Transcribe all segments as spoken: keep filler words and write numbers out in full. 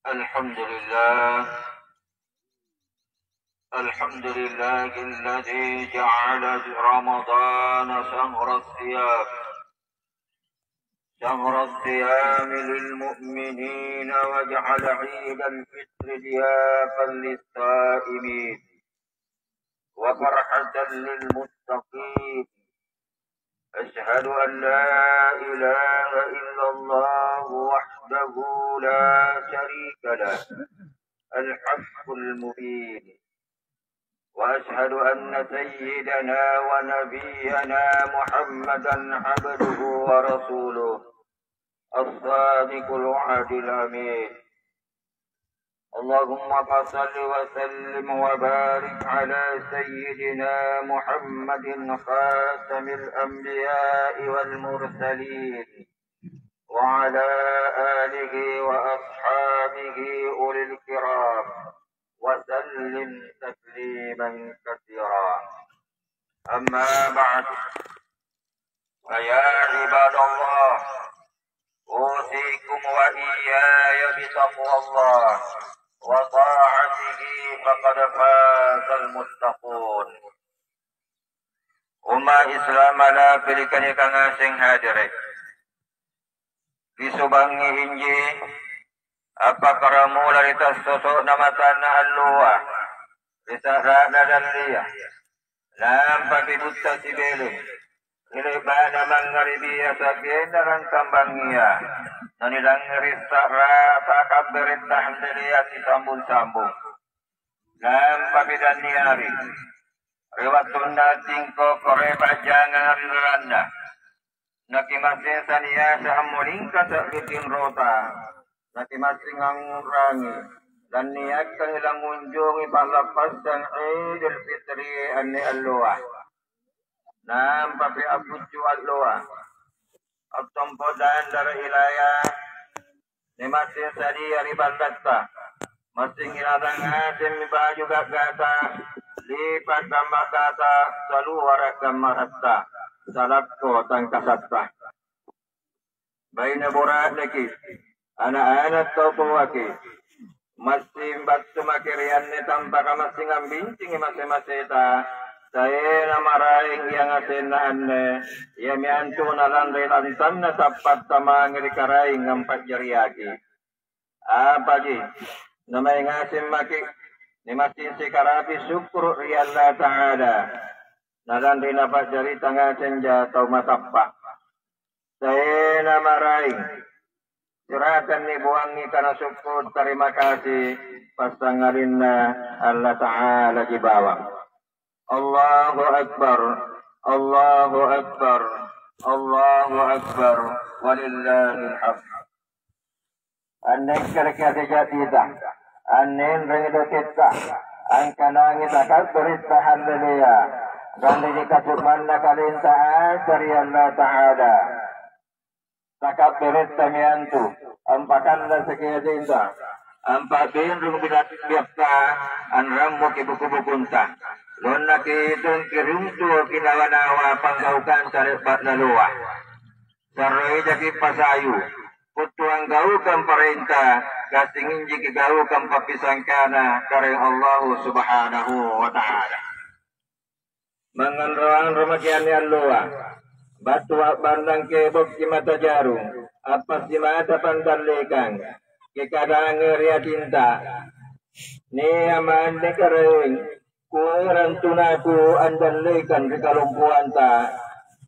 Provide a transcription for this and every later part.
الحمد لله. الحمد لله الذي جعل رمضان شهر الصيام، شهر الصيام للمؤمنين، وجعل عيد الفطر ضيافا للصائمين وفرحة للمتقين. أشهد أن لا إله إلا الله وحده لا شريك له، الحق المبين. وأشهد أن سيدنا ونبينا محمدا عبده ورسوله، الصادق الوعد الأمين. اللهم فصل وسلم وبارك على سيدنا محمد خاتم الأنبياء والمرسلين، وعلى آله وأصحابه أولي الكرام، وسلم تسليما كثيرا. أما بعد، فيا عباد الله، أوصيكم وإياي بتقوى الله وطاعته، فقد فاز المتقون. Umma' Islam, la'bi ri kaniaka ngaseng hadere'. Ri subangngi inji, appakkaramula ri tassoso'na matanna alloa, ri sa'ra'na dallia, nampa ri butta sibeleng, ri le'ba'na mangngaribia sa'genna rantang bangngia, nanilangngeri sa'ra takabberetta handeleang sisambung-sambung. Nampa ri danniari, ri wattunna tingko' kore pa'jangang ri lalanna. Nakimassing saniasa ammolingka sa'bu tinrota, nakimassing angngu'rangi, lanniakkangi langngunjungi pa'lappassang Idul Fitri anne alloa. Nampa ri appuccu alloa, attompo dandara ilaya, nimassing sadia ri ballatta, massing inasang ngasemmi baju ga'gata, lipa' gammakata, saluara' gammaratta, salakko tangkasatta. Baine bura'neki, ana'-ana' tau toaki, massing battu maki' ri anne tampaka massing ambincingi mase-maseta, taena maraeng ia ngasenna anne, iami antu nalanri lantanna tappatta mange ri Karaeng ampa'jariaki. Apaji, namai ngaseng maki', nimassing sikarapi sukkuru' ri Allata'ala, nalanri napa'jarita ngasengja tau matappa'. Taena maraeng. Siratang niboangi kana sukku' tarima kasi passangalinna Allata'alaji bawang. Allahu Akbar, Allahu Akbar, Allahu Akbar, walillahil hamd. Annekkereki ati ja'dita, annenrengi doketta, angkanangi takabberetta hallelea, lanri nikatu'manna kalenta asa ri Allata'ala. Takabberettami antu, ampakallasaki atinta, ampa'benrung biatta, anrammuki buku-bukunta, lonnaki tungki runtuki nawa-nawa panggaukanta le'ba' laloa. Sarroejaki pasayu, kuttu anggaukang parenta, gassing injiki gaukang pappisangkana Karaeng Allahu Subhanahu wa Ta'ala. Mangnganro-anro maki' anne alloa, battu a'bannang kebokki mata jarung, appassimata pandallekang, kikadange ri atinta, nia' manne Karaeng, kuerang tunaku andallekang ri kalompoanta.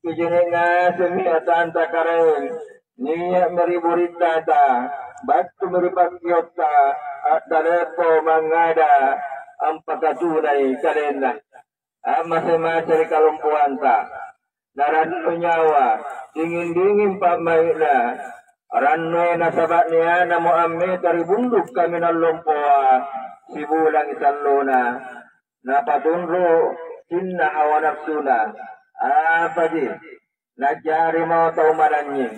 Kijene' ngasemmi atanta Karaeng, nia'mi ri burittata, battumi ri pakkiotta, a'dalempo mangngada ampakatunai kalenna. Ammase-mase ri kalompoanta. Narannu nyawa, dinging-dinging pa'mai'na. Rannui nasaba' nia'namo ammeta ri bundu' kaminang lompoa, sibulangi sallona. Napatunru' cinna hawa nafsuna. Apaji? Na'jarimo tau malanynying.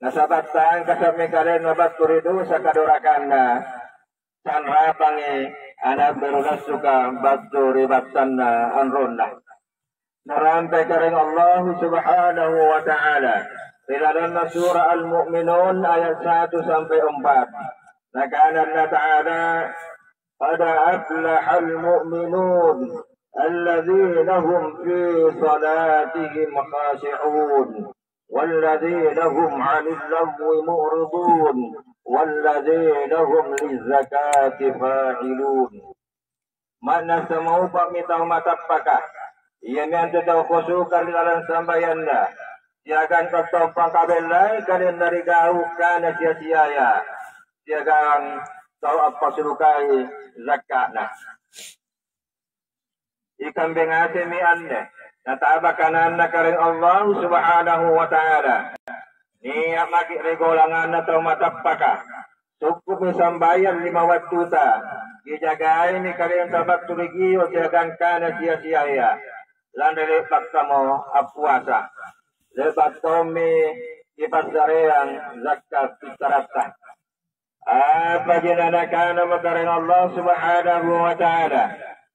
Nasaba' tangkasa'mi kalenna battu ri dosa kadorakanna. Sanrapangi ana' beru nassuka battu ri battanna anronna. Narampe Karaeng Allahu Subhanahu wa Ta'ala ri lalanna Sura Al-Mu'minun ayat satu sampai empat. Nakana Allah Ta'ala, "Qad aflahal mu'minun, alladzina hum fi salatihim khashi'un, walladzina hum 'anil lagwi mu'ridun, walladzina hum lizzakati fa'ilun." Ma'na semaupa'mi tau matappaka, iami antu tau khusyuka ri lalang sambayanna, siagang tau pangkabellai kalenna ri gau' kana sia-siaya, siagang tau appasulukai zakka'na. Ikambe ngasemmi anne nataba kananna Karaeng Allahu Subhanahu wa Ta'ala. Nia' maki' ri golanganna tau matappaka. Sukku'mi sambayang lima wattuta, kijagaimi kalenta battu ri gio' siagang kana sia-siaya, lanri le'bakkamo appuasa. Le'ba' tommi kipassareang zakka' fittaratta. Apaji nanakana Karaeng Allah Subhanahu wa Ta'ala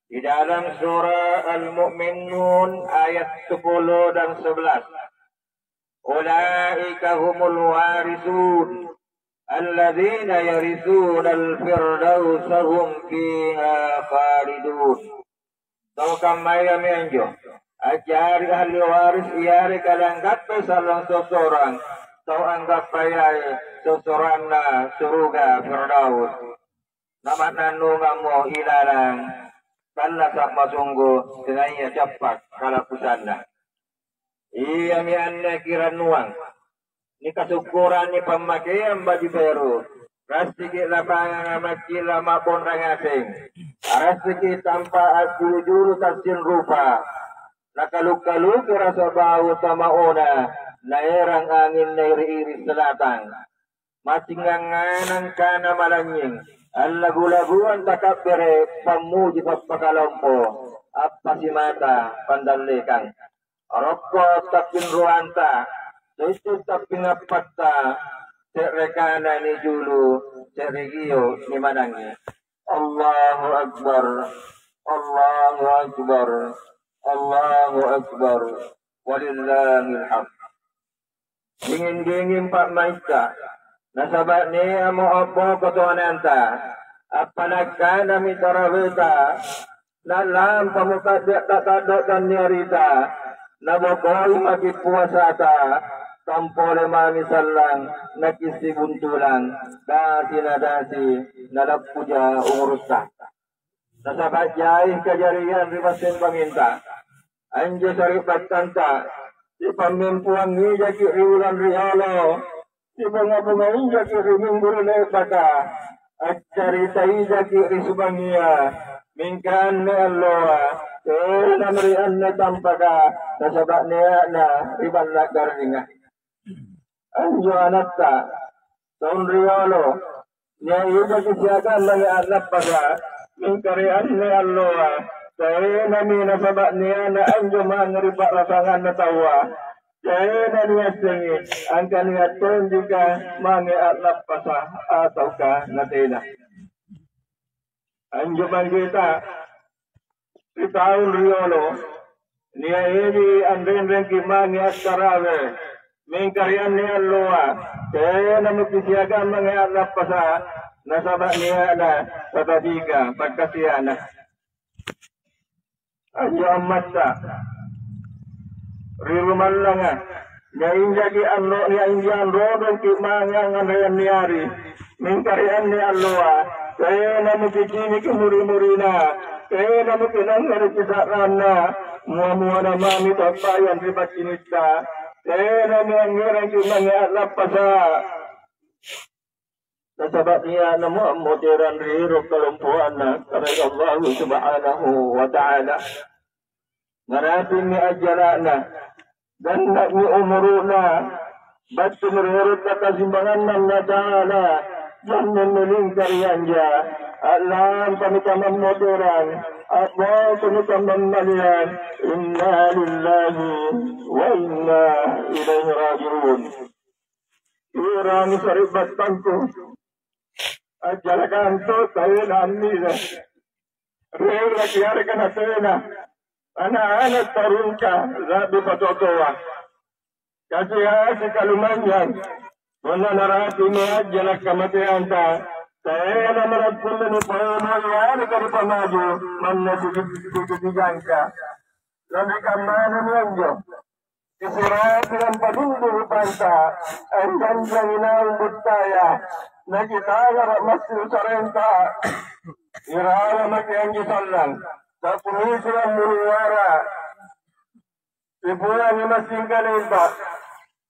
di dalam surah Al-Mu'minun ayat sepuluh dan sebelas? "Ulaika humul warisun, alladzina yarisunal firdausa hum fiha khalidun." Tau kammaya anjo a'jari ahli waris yareka langgappai sallang sossorang, tau anggappayae sossoranna suruga Firdaus. Nama'nannungammo ilalang tallasa' masunggu tenaya cappa' kala'busanna. Iami anne kirannuang, nikasukkurang nipammakeang baju beru, rassiki' lapanganga maccilla ma'bonra ngaseng, arassiki' tampa' a'julu-julu tassinrupa, nakalu-kaluki rasa bau tamaona, naerang anging nairi-iri selatang. Masingang nganang kana malanynying, allagu-laguang takabbere', pammuji pappakalompo, appasimata pandallekang. Rokko tappinruanta, tutu tappingappatta, se're kana nijulu, se're gio' nimanangi. Allahu Akbar, Allahu Akbar, Allahu Akbar, walillahil hamd. Dinging-dinging pa'maitta, nasaba' nia'mo a'boko toananta. Appala' kanami taraweta, na'lampamo kaddi a'da'da'do' tanniarita, nabokoi maki' puasata, tampole mami sallang, nakissi buntulang, dasi na dasi, nalappuja umurutta. Nasaba' jai kajariang ri passembanginta. Anjo sari'battanta, sipammempoang ijaki' ri ulang riolo, sibonga-bonga ijaki' ri minggu ri le'baka, accarita ijaki' ri subangia, mingka anne alloa, tenamo ri anne tampaka, nasaba' nia'na ri balla' garringa. Anjo anatta, taung riolo, nia' ijaki' siagang mange a'lappasa, mingka ri anne alloa, tenami nasaba' nia'na anjo mange ri pa'rasanganna taua. Tena niassengi angkana nia' tonjika mange a'lappasa ataukah natena. Anjo manggeta ri taung riolo, nia'ji anrenrengki' mange assarawe, mingka ri anne alloa, tenamo kisiagang mange a'lappasa, nasaba' nia'na patabika pakkasia'na. Anjo ammatta ri rumallanga, nia' injaki' anro-, nia' injo anrodongki' mange angnganre anniari, mingka ri anne alloa, tenamo kiciniki muri-murina, tenamo kinangngareki sa'ranna, mua-muana mami tappayang ri battinitta, tenami angngerangki' mange a'lappasa'. Nasaba' nia'namo ammoterang ri ero' kalompoanna Karaeng Allahu Subhanahu wa Ta'ala. Marapimmi ajjala'na, ganna'mi umuru'na, battumi ri ero' pakasimbanganna Allata'ala, jammemmi lingka ri anja, a'lampami tamammoterang, a'bokomi tamammaliang. Inna lillahi wa inna ilaihi raji'un. Iurangi sari'battangku, ajjalakang to taena annile. Reraki yareka natena. Ana'-ana' tarungka la'bi patotoa. Kasi-asi kalumanynyang. Punna narapimi ajjala' kamateanta, Tena manakkulle nipaumo yareka nipamaju manna sigi-, sigi-, sigangka. Lanri kammanami anjo. Sisirati lampa dulu rupanta, anjanjangi naung buttaya, nakitangara' massing sarenta. Irala maki anjo sallang, tappunisira muliwara. Sipulangi massing kalemba.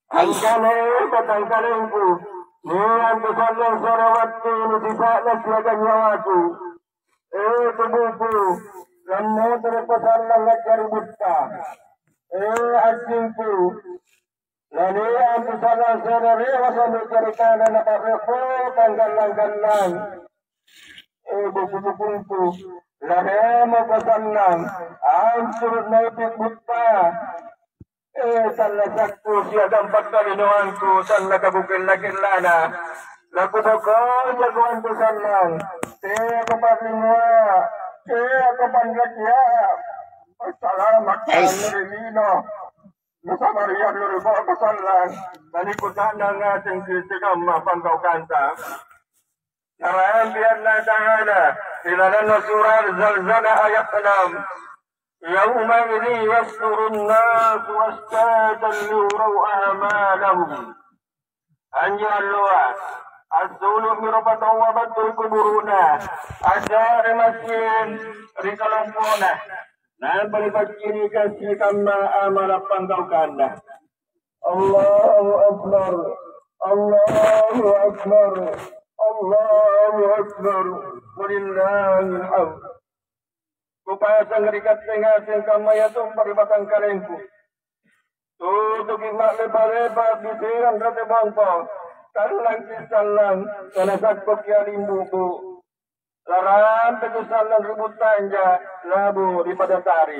Angkana, "E, batangkalengku, nia'mi sallang soro wattu nusisa'na siagang nyawaku. E, tubuku, lammotoro'ko sallang a'jari butta. E, assingku, lania'mi sallang soro rewasa nu'jari kana napa'reppokang gallang-gallang. E, buku-bukungku, laremoko sallang, ancuru' naipi' butta. E, tallasakku siagang pakkalinoangku sannaka kukella-kellana. Nakupokoja kuantu sallang, teako pa'lingua, teako panrakia. Assalamakka Eish. Anne ri lino. Nasaba ri anne ri boko sallang, nanikuta'nang ngasengki sikamma panggaukanta." Narapi Allata'ala ri lalanna sura' Zalzalah ayat enam, "Yauma idzin yasdurun nasu asytatan liyurau a'malahum." Anjo alloa, assulu'mi rupataua battu ri kuburu'na, assare massing ri kalompona, nampa nipaccini' sikamma amala' panggaukanna. Allahu Akbar, Allahu Akbar, Allahu Akbar, walillahil hamd. Kupasang ri katte ngaseng kammayatompa ri batangkalengku. Tutuki ma'lepa-lepa biserang rate bongko, kallangki sallang, tena sakkoki alimbubu. Larampeki sallang ri buttanja, labu ri pada tari.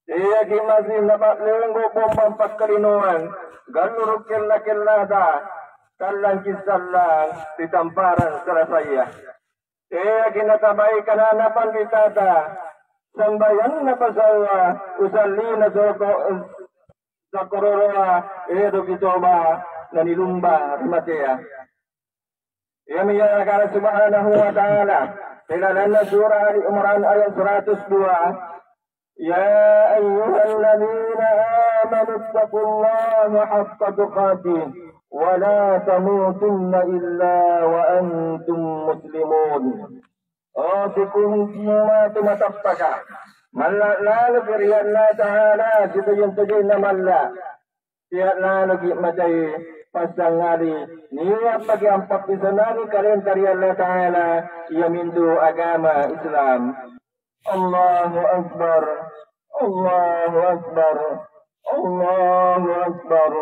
Teaki massing napa'lenggo bombang pakkalinoang, galluru' kella-kellata, kallangki sallang ri tamparang salasaya. Teaki natabai kanana panritata, sambayanna pasaua, usallina soko-, sakororoa, eroki toba nanilumba ri matea. Iami Allata'ala Subhanahu wa Ta'ala, ri lalanna Surah Ali Imran ayat seratus dua, "Ya ayyuhalladzina amanu taqullaha haqqa tuqatih, wa la tamutunna illa wa antum muslimun." Oh, sikumma tu matappaka, malla' laloki ri Allata'ala sitojeng-tojenna malla'. Tea' laloki' macai passangali, nia' maki ampappisanangi kalenta ri Allata'ala, iamintu agama Islam. Allahu Akbar, Allahu Akbar, Allahu Akbar,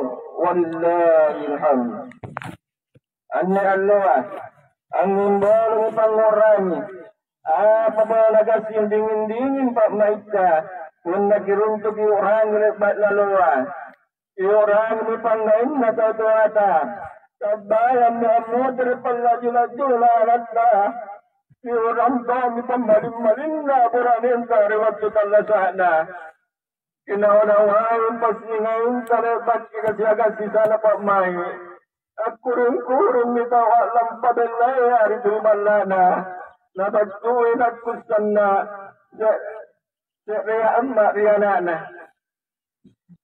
walillahil hamd. Anne alloa, angngimbolomi pangngu'rangi, apa bawang nagassing dinging-dinging pa'maitta, punna kiruntuki u'rangi le'ba' laloa. Iu'rangi pangngainna tau toata, tabbayammi ammotere' pallaju-laju lalatta, iu'rang tommi pammaling-malinna bura'nenta ri wattu tallasa'na. Inau-nauang passingainta le'baki kasiagang sisana pa'mai'. Akkurung-kurummi tau a'lampa bellaya ri tuli balla'na, nabattui nakkussanna se-, se'rea amma' ri ana'na.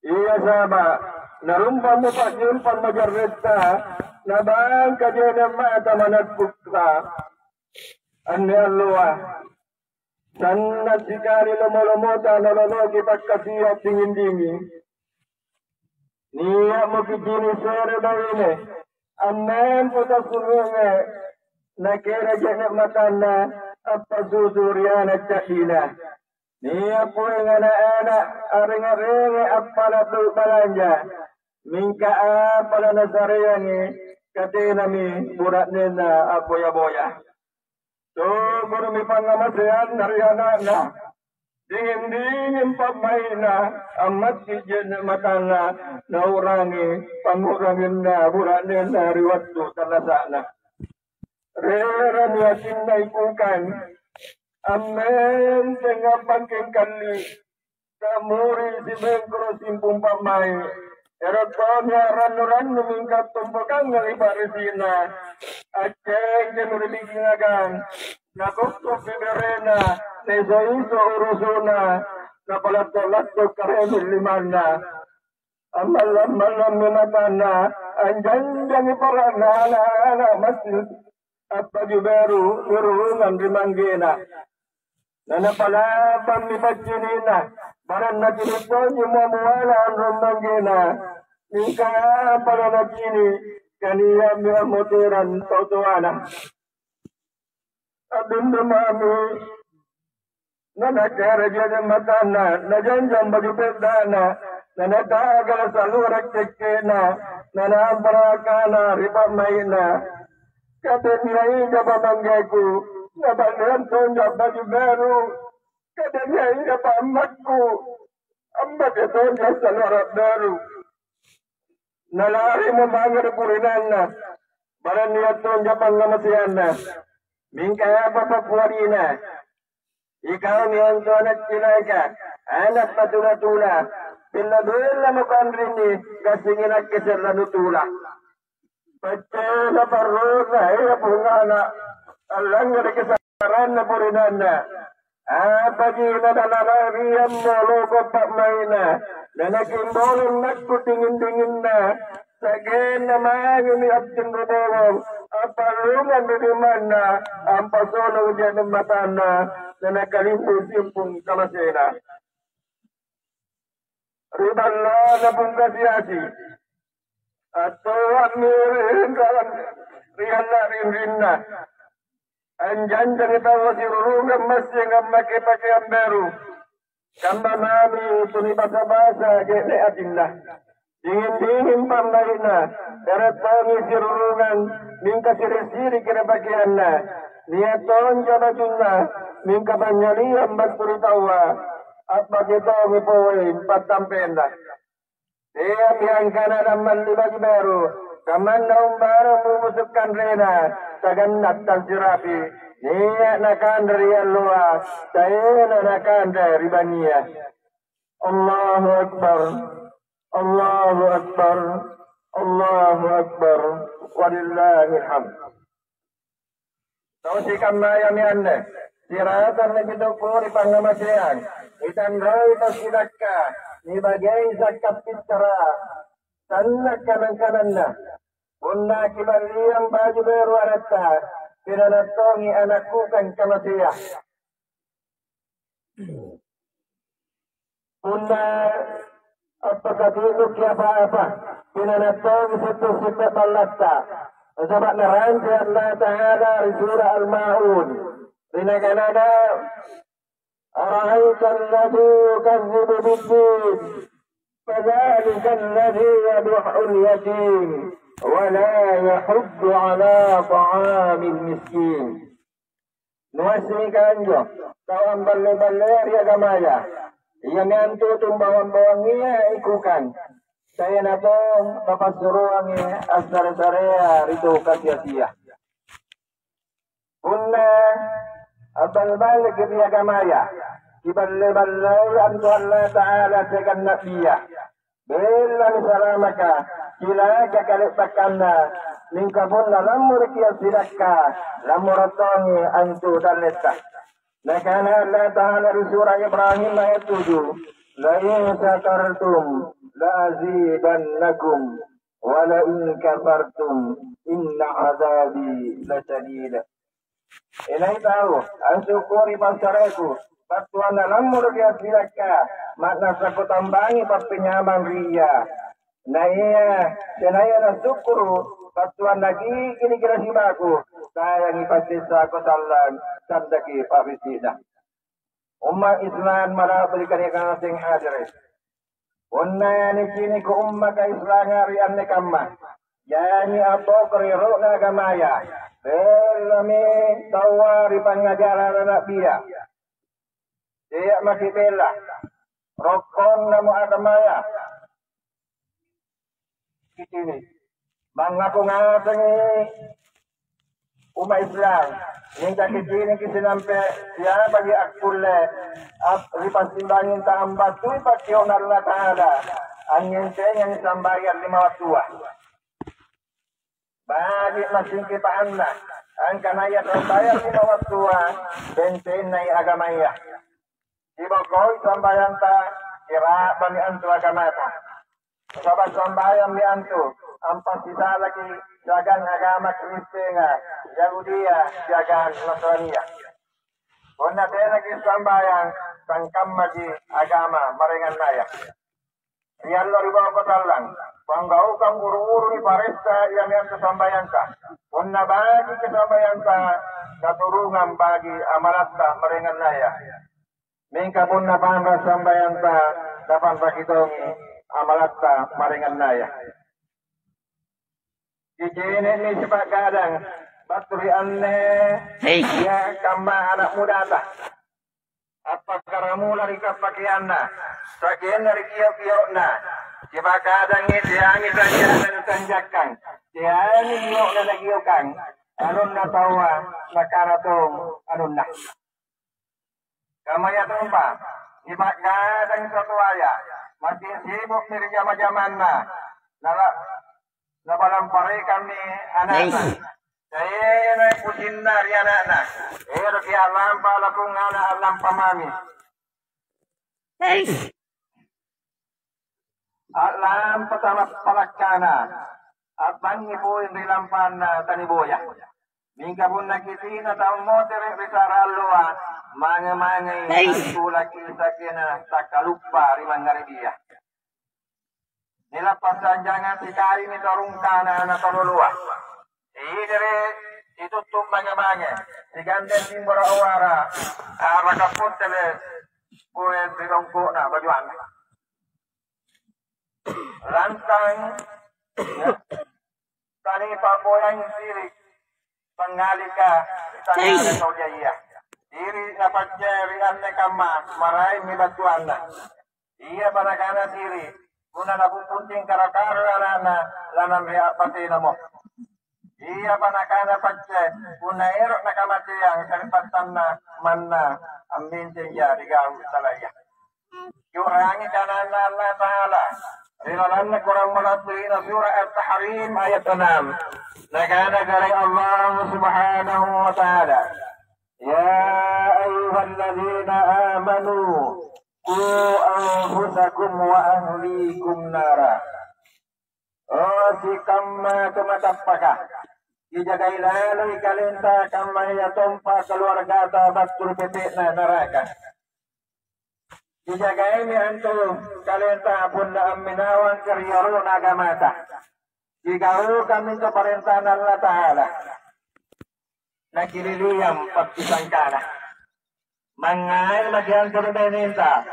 Ia saba', narumpammo pa'jumpang majarretta, nabangka je'ne' mata manakkutta. Anne alloa, sanna' sikali lomo-lomota nolonoki pakkasiang dinging-dinging. Nia'mo kicini' se're baine, ammempo tassuroange, nakere je'ne' matanna appasusu ri ana' ca'dina. Nia' poeng ana'-ana' areng-arenga appala' doe' balanja, mingka apa lanasareangi katenami bura'nenna a'boya-boya. Tokoro'mi pangngamaseanna ri ana'na, dinging-dinging pa'mai'na, ammatti' je'ne' matanna, nau'rangi pangngu'ranginna bura'nenna ri wattu tallasa'na. Rerang yakinna ikukang, ammenteng ampangkengkalli, ta'muri sibengkoro simpung pa'mai', Ero' tongi a'rannu-rannu mingka attompokangangi pa'risi'na. Accengkemi ri bikingagang, nakokkopi berena, naiso-iso urusu'na, napalatto-latto karemu limanna. Ammallang-mallammi matanna, anjanjangi paranna ana'-ana' masing appaju beru nirurungang ri manggena. Nanapalabammi paccini'na, barang nacini' tonji mua-muana anrong manggena. Mingka apa nanacini', kania'mi ammoterang tau toana. A'dundumami, nanakere jene matanna, najanjang baju peddana, nanatagala salura kekke'na, nanampa nakana ri pa'mai'na, "Katennia ija pamanggeku, naballeang tonja baju beru? Katennia ija pa'ammakku, ammakki tonja salura beru?" Nalarimo mange ri purinanna, barang nia' tonja pangngamaseanna. Mingka apa pappiarina? Ikaumi antu ana' cilaka, ana' matula-tula, bella-bella mako anrinni, gassing inakke serranutula. Paccena parrona, ia pungana, allangngereki saranna purinanna. Apaji nanalarang ri ammo loko pa'mai'na, nanakimbolong nakku dinging-dinginna, sa'genna mangemi attinro bowong, appallungang ri limanna, ampasonong je'ne' matanna, nanakalimbu simpung kamasena. Ri ballana Pung Kasiasi, attoa'mi ri inrang ri anna'-rinrinna. Anjanjangi taua sirurungang massing ammake pakeang beru. Kamma mami tu nibasa-basa je'ne' atinna. Dinging-dinging pa'mai'na, ere' tongi sirurungang, mingka siri'-siriki ri pakeanna. Nia' tonja bajunna, mingka panynyaliang battu ri taua, a'bage tongi pole pattampenna. Teami angkana dammalli baju beru, kammanna umbarang mumusu' kanrena, taganna' tansirapi. Nia' nakanre ri alloa, taena nakanre ri bangngia. Allahu Akbar, Allahu Akbar, Allahu Akbar, walillahil hamd. Tau sikammayami anne, siratanna kitu ri pangngamaseang, nitanroi tassidakka, nibagei sakka' pittara', sanna' kanang-kananna. Punna kiballiang baju beru adatta, pinanattongi ana' kukang kamasea. Punna appakatu'nukki apa-apa, pinanattongi sitte-sitte ballatta. Nasaba' naranjai Allata'ala ri Sura' Al-Ma'un, ri nakanana, "Ara'aital ladzi yukazzibu biddin, fadzalika alladzi yadu'ul yatim, wa la yahuddu ala ta'amil miskin." Nuassengi kanjo, tau amballe-ballea ri agamaya, iami antu tumbawang-bawangia ikukang, tena tong napassuroangi assare-sarea ri tu kasi-asia. Punna abballe-balleki ri agamaya, kiballe-ballei antu Allata'ala siagang Na'bia. Bellami salamaka, cilaka kale'bakkanna, mingka punna lammoroki assidakka, lammoro' tongi antu dalletta. Nakana Allata'ala ri Sura' Ibrahim ayat tuju, "La in syakartum la azidannakum, wa la in kafartum inna adzabi lasyadid." Inai tau ansyukuri passareku, battuanna lammoroki assidakka, ma'nassa kutambangi pappinyamang ri ia. Na ia tenaya nasyukuru, battuanna gigiriki nasibaku, tayangi passessako sallang, sandaki pa'risi'na. Umma' Islam mala'birika niaka ngaseng hadere'. Punna niciniko ummaka Islanga ri anne kamma, jaimi a'boko ri ero'na agamaya, bellami taua ri pangngajarang Na'bia. Tea' maki' bella, rokkonnamo agamaya. Kicini'. Mangngaku ngasengi umma' Islam, mingka kiciniki sinampe siapaki akkulle ap-, ri passimbanginta ambattui pakkio'na Allata'ala. angngentengangi sambayang lima wattua. Baji' massingki pahanna angkanaya sambayang lima wattua bentennai agamaya. Kibokoi sambayanta, kira'bami antu agamata. Nasaba' sambayammi antu ampassisalaki siagang agama Kristenga, Yahudia, siagang Nasrania. Punna tenaki sambayang, sangkammaji agama maraengannaya. Ri allo ri boko sallang, panggaukang buru-buru niparessa iami antu sambayangka. Punna bajiki sambayangka, katurungang baji amalatta maraengannaya. Mingka punna panra sambayanta, napanraki tongi amalatta maraengannaya. Kicene'mi sipa'gadang battu ri anne, ia kamma ana' mudata. Appakkaramula ri kappakeanna, sa'genna ri kio'-kio'na. Sipa'gadangi teangi tanja'na natanjakkang, teangi gio'na nagiokang. Anunna taua nakana tong anunna. Kammayatompa, nipa'gadang satuaya, massing sibu'mi ri jama-jamanna, nala-, napalamparekammi ana'na. Nice. Tena pusinna ri ana'na. Eroki a'lampa lapung ana' a'lampa mami. Nice. A'lampa tamappalakkana, a'bangngi poeng ri lampanna taniboya. Mingka punna kitina tau motere' ri sara alloa, mange-mangei Hei. Antulaki sa'genna takkaluppa ri mangngaribia. Nilappassang jangang sikarimi tarungkana nakaloloa. Idere' situttu mange-mange, sigandeng timboro' awara, araka pottele' poeng ri dongko'na bajuanna. Lantang, ya, tanipaboyangi siri' pangngalika ri tangngana tau jaia. Siri' napaccai ri anne kamma, maraengmi battuanna. Iapa nakana siri', punna napuppunting karo-karo ana'na, lananrea patenamo. Iapa nakana pacce, punna ero' nakamateang sari'battanna manna ammentenja ri gau' salaya. U'rangi kananNa Allata'ala ri lalanna Korang Mala'birina sura' At-Tahrim ayat enam. Nakana Karaeng Allah Subhanahu wa Ta'ala, "Ya ayyuhalladzina amanu, qu anfusakum wa ahlikum nara." Oh, sikamma tumatappaka, kijagai laloi kalenta kammayatompa kaluargata battu ri pepe'na naraka. Kijagaimi antu kalenta punna amminawang ri ero'na agamata. Kigaukammi antu parentaNa Allata'ala. Nakililiang pappisangkana. Mangngai maki' antu ri bainenta,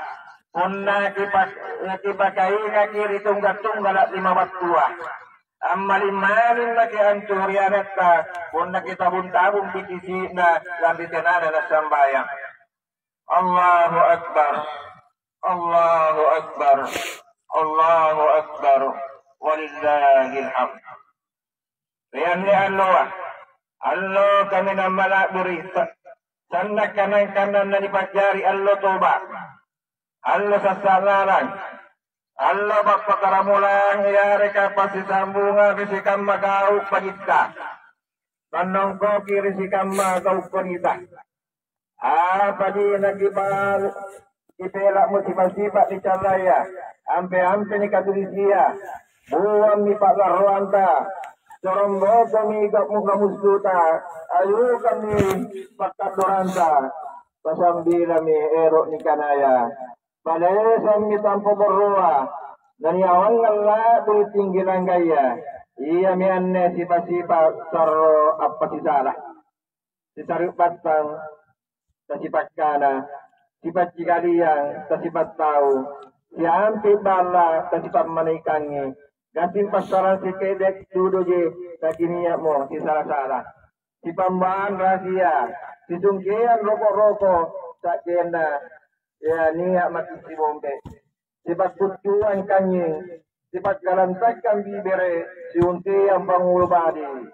punna kipa-, kipakaingaki ri tungga'-tunggala' lima wattua. Ammaling-maling maki' antu ri anatta, punna kitabung-tabung pitisi'na lanri tenana nassambayang. Allahu Akbar, Allahu Akbar, Allahu Akbar, walillahil hamd. Ri anne alloa, allo kaminang mala'biri', sa-, sanna' kanang-kanang nanipa'jari allo toba', allo sassa' lalang, allo pappakaramulang yareka passisambungang ri sikamma gau' bajitta. Tannongkoki ri sikamma gau' kodita. Apaji nakipa-, kipela'mo sipa'-sipa' nicallaya, ampe-ampe nikatulisia, buammi pa'larroanta, corombokomi ga'mu-, gamussuta, ayukammi pakkadoranta, pasambilami ero' nikanaya, palesammi tampo borroa, naniawangang la'bu tinggi langgaya, iami anne sipa'-sipa' sarro appasisala. Sisari'battang tasipakkana, sipa'cikaliang tasipattau, siampi' balla' tasipammanikangi, gassing passarang sike'de' tuduji takinia'mo sisala-sala. Sipambaang rahasia, sisungkeang roko'-roko', sa'genna, ya, nia' maki' sibombe. Sipakkuccuang kanynying, sipakkalantakkang bibere', siunteang pangngulu badi.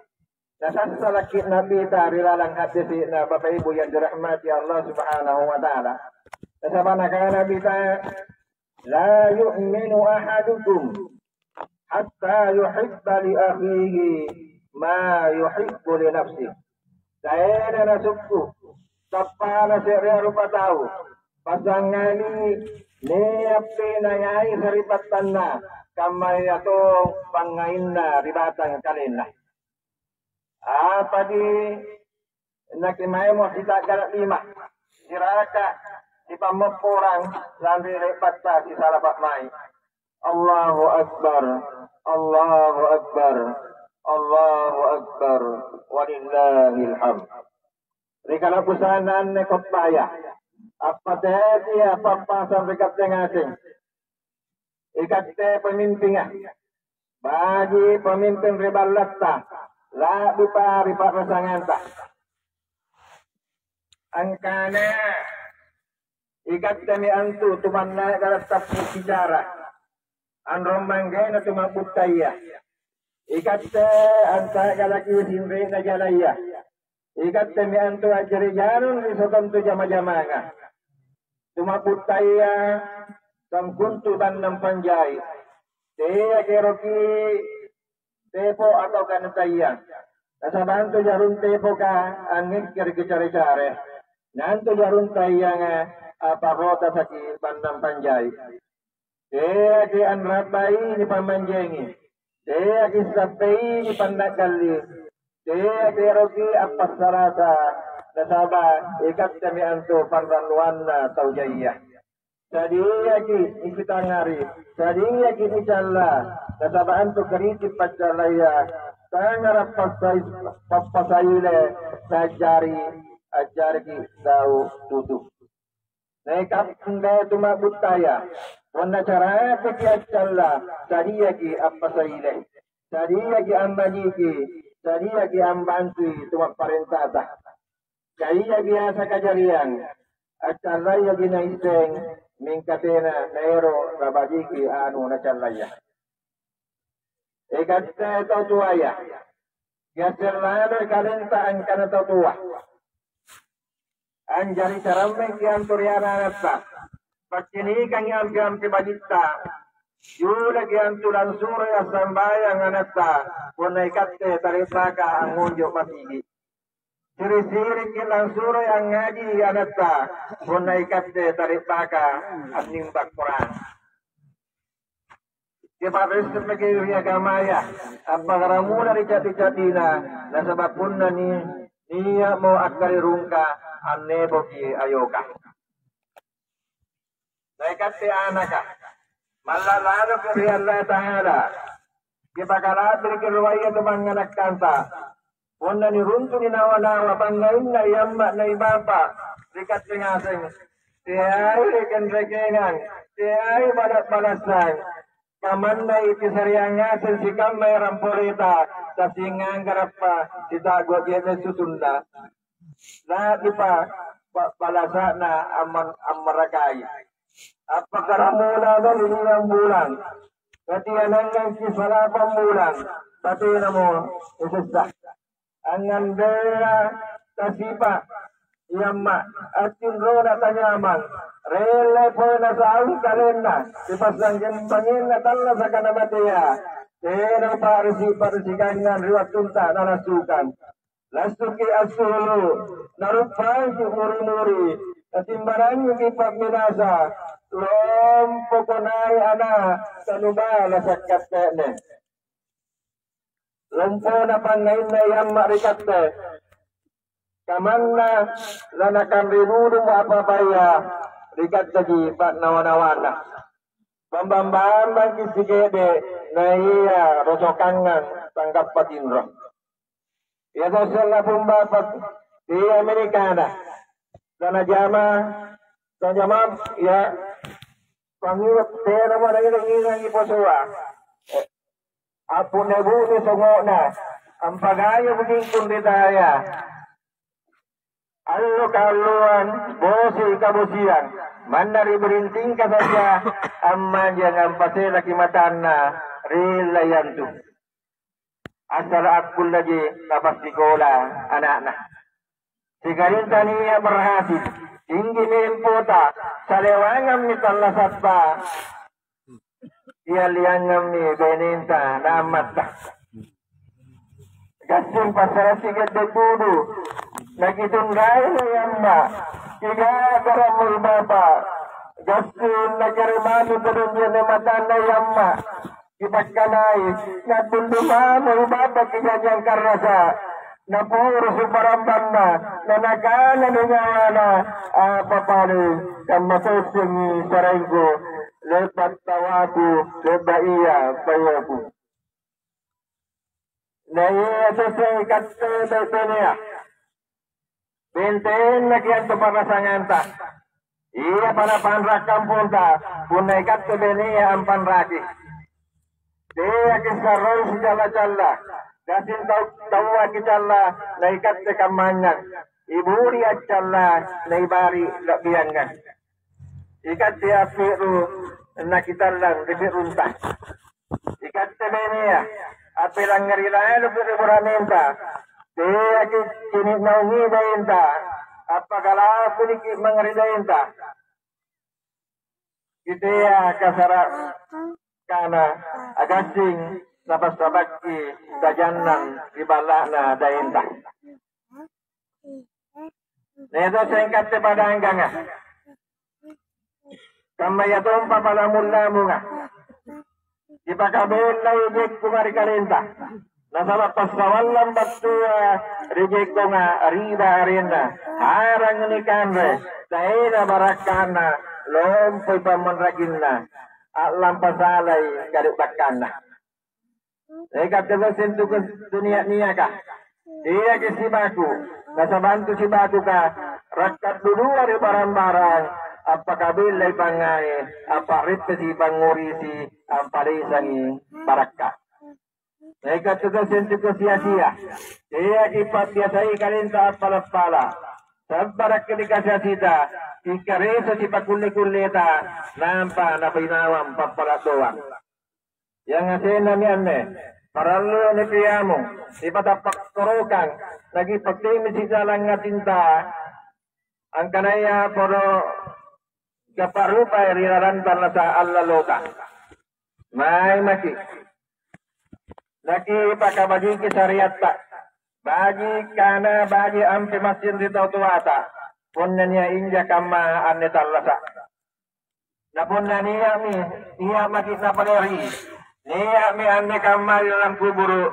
Nasassalaki' Nabita ri lalang haddese'na, Bapa' Ibu yang dirahmati Allah Subhanahu wa Ta'ala. Nasaba' nakana Nabita, "La yu'minu ahadukum hatta yuhibba li akhihi ma yuhibbu li nafsihi." Taena nasukku' tappa'na se'rea rupatau, passangali nia'pi nangai sari'battanna, kammayato pangngainna ri batang kalenna. Apaji nakimaemo sita'gala' lima, siraka, sipammopporang lanri le'batta sisala pa'mai'. Allahu Akbar, Allahu Akbar, Allahu Akbar, walillahil hamd. Ri kala'busanna anne khotbaya, appateaiki' appappasang ri katte ngaseng. Ikatte pamimpinga, baji' pamimping ri ballatta, la'bipa ri pa'rasanganta. Angkana, ikattemi antu tu manna'gala' tappu' bicara, anrong manggena tu ma'buttaya. Ikatte anta'galaki sinre'na jalaya. Ikattemi antu a'jari jarung ri sikontu jama-jamanga. Tu ma'buttaya sangkuntu bannang panjai. Teaki' eroki tepo' atau kanatayang. Nasaba' antu jarung tepoka angngekkereki care-care. Na antu jarung tayanga a'parrotasaki bannang panjai. Teaki' anra'bai nipammanjengi. Teaki' sappei nipanna'galli. Teaki' eroki appassalasa', nasaba' ikattemi antu panrannuanna tau jaia. Sadiaki' nikitangngari, sadiaki' nicalla, nasaba' antu karicing paccallaya, tangngara' passai-, pappasaile, naajari, ajjariki' gau' tutu. Na ikatte tu ma'buttaya, punna cara'deki accalla, sadiaki' appasaile, sadiaki' ammajiki, sadiaki' ambantui tu mapparentata. Kaya biasa kajariang, accallayaji naisseng, mingka tena naero' nabajiki anu nacallaya. Ikatte tau toaya, kiasseng laloi kalenta angkana tau toa. Anjari carammengki antu ri ana'-anatta. Paccinikangi ampi-ampi bajitta. Julaki antu langsuroi assambayang anatta, punna ikatte tare'baka angngonjo' batigi. Siri'-siriki' langsuroi angngaji anatta, punna ikatte tare'baka annimba Korang. Kipa'risseng maki' ri agamaya, appakkaramula ri ca'di-ca'dina, nasaba' punna ni-, nia'mo akkarirungka, annepoki ayoka. Na ikatte anaka, malla' laloko' ri Allata'ala, kipakala'biriki' ruaya tu mangnganakkanta. Punna niruntu'ni nawa-nawa pangngainna i amma' na i bapa' ri katte ngaseng, teai rekenrekengang, teai bala'-balassang, kamannai kisariang ngaseng sikamma erang poleta, tasinganggarappa sita'go' je'ne' susunna. La'bipa ba-, balasa'na amma-, ammarakai. Appakkaramula limang bulang, katianangngangki' salapang bulang, tatenamo nisessa. Angngambea tasipa' i amma', attinrona tanyamang, rellai pole nasaung kalenna, ri passanggempangenna tallasaka namatea, tena pa'risi'-pa'risikangang ri wattunta nalassukang. Lassuki' assulu', naruppaiki' muri-muri, natimbanangiki' pa'minasa, lompoko nai' ana', tanubalasa' katte'ne. Lompona pangngainna i amma' ri katte, kamanna lanakanri dudummo apa-apaya ri katteji pa'nawa-nawana. Bambang-bambangki' sike'de', naia rosokangang sanggappa tinro. Ia sosso'na pung bapa', ia menikana. Tanajama, tanajama, ia pangiwa tenamo naingang-ingangi posoa. Appunna bu'ne songo'na, ampagayo bukingkung ri taya. Allo kaalloang, bosi kabosiang, manna ri birintingka saja, ammanjang ampaselaki matanna ri layantu. Assala' akkullaji napassikola ana'na. Sigarita nia' berhasil, tinggi mi empota, salewangammi tallasatta, Kialliangammi benenta na ammatta. Gassing passala' sigadde' dudu, nakitunrai na amma', kiga'gara'mo i bapa', gassing nakere' mami todong je'ne' matanna i amma', kipakkanai, naddundumamo i bapa' kijanjang karrasa', napuru' sumparambanna, nanakana nyawana, apa pale, kamma tosengi saraengku, le'ba' tawaku, le'ba' ia payoku. Na ia sessai katte bai-bainea, bentennaki antu pa'rasanganta. Ia pada panra' kamponta, punna ikatte bainea ampanraki. Teaki sarroi sicalla-calla, gassing tau-, taua kicalla, na ikatte kammanynyang. Iburi accalla, na ibari la'biangngang. Ikatte appi'ru nakitallang ri pi'runta. Ikatte bainea, appilangngeri laeloki ri bura'nenta, teaki cini' naungi bainta, appakalakuniki mange ri daenta. Kitea kasara' kana agassing saba'-sabakki tajannang ri balla'na daenta. Neta sengkatte padangganga. Kammayatompa palamu-lamunga. Kipakabellai jekkunga ri kalenta. Nasaba' passawallang battua ri jekkunga riba arenna. Arang nikanre, taena barakkanna, lompoi pammanrakinna, a'lampa salai kale'bakkanna. Ikatte gassing tu nia'-niaka. Iaki sibaku, nasaba' antu sibakuka, rakka'dudua ri barang-barang, appakabellai pangngai, appa'reppesi pangngurisi, ampalesangi barakka'. Ikatte gassing tu sia-sia. Iaki pa'biasai kalenta appala'-pala'. Sabbaraki ri kasi-asita, ikkareso sipakulle-kulleta, nampa napinawang pappala' doang. Yangasennami anne, parallu nipiamung, sipatappa' korokang, nakipattemi sijalang atinta, angkanaya podo kapa'rupai ri lalang tallasa' allalota. Mai maki'. Nakipakabajiki sariatta. Baji' kana, baji' ampe massing ri tau toata. Punna nia' inja kamma anne tallasa'. Na punna nia'mi, nia' maki' napaderi, nia'mi anne kamma ri lalang kuburu',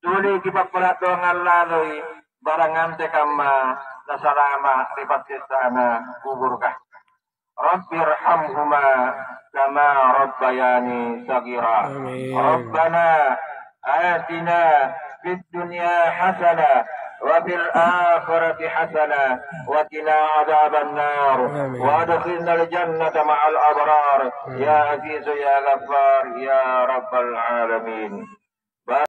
tuli kipappala' doang allaloi, barang antekamma nasalama' ri passessa'na kuburuka. Rabbirhamhuma kama rabbayani shaghira. Amin. Rabbana atina fid dunya hasanah wa fil akhirati hasanah wa qina adzabannar. Amin. Wa adkhilnal jannata ma'al abrar. Amin. Ya Azizu ya Ghaffar ya Rabbal alamin.